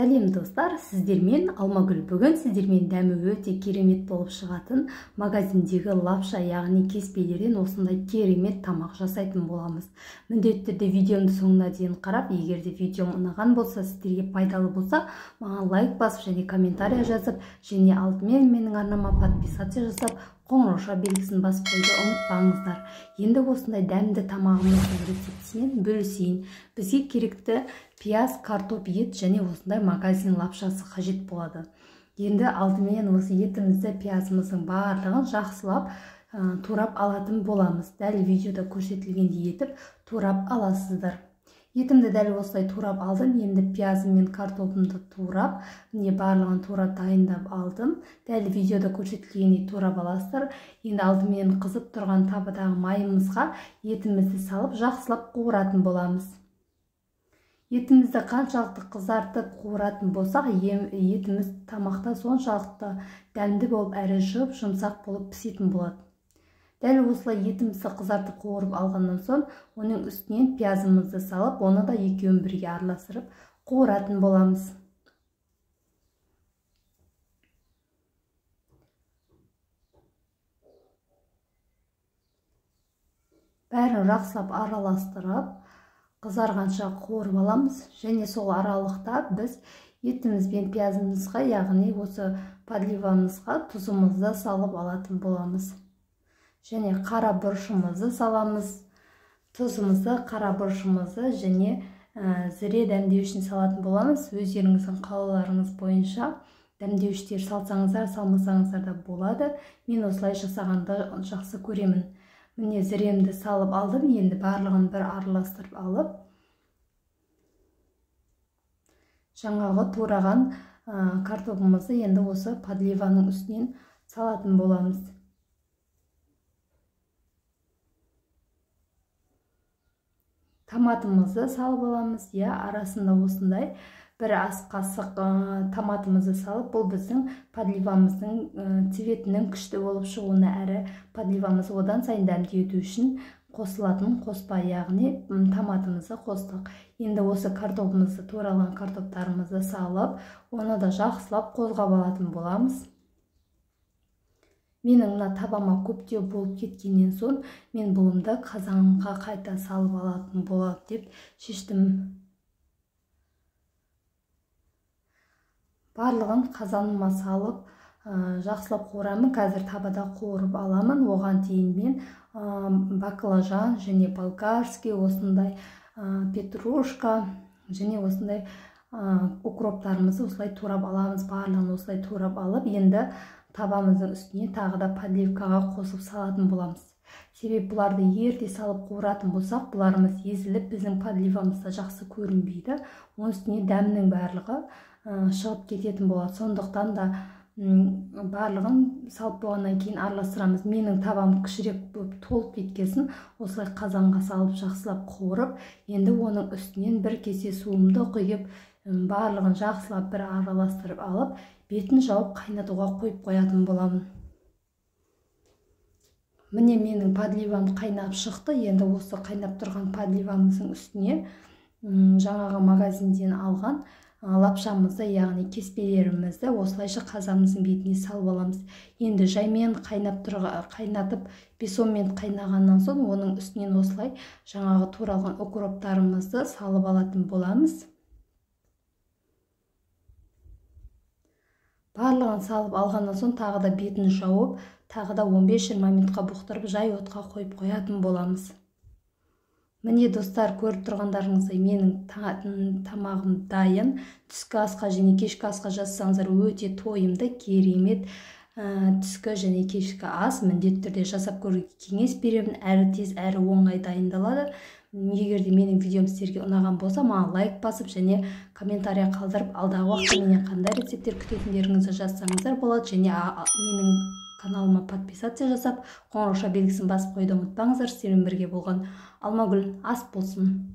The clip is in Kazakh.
Сәлем достар, сіздермен Алмагүл. Бүгін сіздермен дәмі өте керемет болып шығатын магазиндегі лапша, яғни кеспелерден осындай керемет тамақ жасайтын боламыз. Міндетті түрде видеомды соңына дейін қарап, егер де видеом ұнаған болса, сіздерге пайдалы болса, маған лайк басып және комментария жазып, және алдымен менің арнама подписаться жасап, қоңырауша белгісін басып қоюды ұмытпаңыздар. Енді осындай дәмді тамағымыздың рецептісімен бөлісейін. Бізге керекті пияз, картоп, ет және осындай магазин лапшасы қажет болады. Енді алдымен осы етімізді, пиязымыздың барлығын жақсылап турап алатын боламыз. Дәл видеода көрсетілгендей етіп турап аласыздар. Етімді дәл осылай турап алдым. Енді пиязым мен картопымды турап, міне барлығын турап дайындап алдым. Дәл видеода көрсетілгендей турап аласыздар. Енді алдымен қызып тұрған табадағы майымызға етімізді салып жақсылап қуыратын боламыз. Етімізді қаншалықты қызартып қуыратын болсақ, етіміз тамақта соншалықты дәмді болып, әрі жұп-жұмсақ болып пісетін болады. Дәл осылай етімізді қызартып қуырып алғаннан соң, оның үстінен пиязымызды салып, оны да екеуін бірге араластырып қуыратын боламыз. Бәрін жақсылап араластырып, қызарғанша қуырып аламыз. Және сол аралықта біз етіміз бен пиязымызға, яғни осы подливамызға тұзымызды салып алатын боламыз. Және қара бұрышымызды саламыз, тұзымызды, қара бұрышымызды және зіре дәмдеуішін салатын боламыз. Өздеріңіздің қалауларыңыз бойынша дәмдеуіштер салсаңыздар, салмасаңыздар да болады. Мен осылай жасағанды жақсы көремін. Міне зіремді салып алдым. Енді барлығын бір араластырып алып, жаңағы тураған картопымызды енді осы подливаның үстінен салатын боламыз. Томатымызды салып аламыз, иә, арасында осындай бір ас қасық томатымызды салып, бұл біздің подливамыздың цветінің күшті болып шығуына, әрі подливамыз одан сайын дәмді ету үшін қосылатын қоспа, яғни томатымызды қостық. Енді осы картопымызды, туралған картоптарымызды салып, оны да жақсылап қозғап алатын боламыз. Менің мына табама көптеу болып кеткеннен соң, мен бұлымды қазанға қайта салып алатын болады деп шештім. Барлығын қазаныма салып, жақсылап қуырамын. Қазір табада қуырып аламын. Оған дейін мен баклажан және болгарский, осындай петрушка және осындай укроптарымызды осылай турап аламыз. Барлығын осылай турап алып, енді табамыздың үстіне тағы да подливкаға қосып салатын боламыз. Себебі бұларды ерте салып қуыратын болсақ, бұларымыз езіліп, біздің подливамызда жақсы көрінбейді. Оның үстіне дәмнің барлығы шығып кететін болады. Сондықтан да барлығын салып болғаннан кейін араластырамыз. Менің табам кішірек болып толып кеткесін, осылай қазанға салып жақсылап қуырып, енді оның үстінен бір кесе суымды құйып, барлығын жақсылап бір араластырып алып, бетін жауып қайнатуға қойып қоятын боламын. Міне менің подливам қайнап шықты. Енді осы қайнап тұрған подливамыздың үстіне жаңағы магазинден алған лапшамызды, яғни кеспелерімізді осылайша қазанымыздың бетіне салып аламыз. Енді жаймен қайнатып 5-10 минут қайнағаннан соң, оның үстінен осылай жаңағы туралған укроптарымызды салып алатын боламыз. Барлығын салып алғаннан соң тағы да бетін жауып, тағы да 15-20 минутқа бұқтырып, жай отқа қойып қоятын боламыз. Міне достар, көріп тұрғандарыңыздай менің тамағым дайын. Түскі асқа және кешкі асқа жасасаңыздар өте тойымды, керемет түскі және кешкі ас. Міндетті түрде жасап көруге кеңес беремін. Әрі тез, әрі оңай дайындалады. Егер де менің видеом сіздерге ұнаған болса, маған лайк басып және комментария қалдырып, алдағы уақытта менен қандай рецепттер күтетіндеріңізді жазсаңыздар болады. Және менің каналыма подписаться жасап, қоңырауша белгісін басып қоюды ұмытпаңыздар. Сіздермен бірге болған Алмагүл, ас болсын.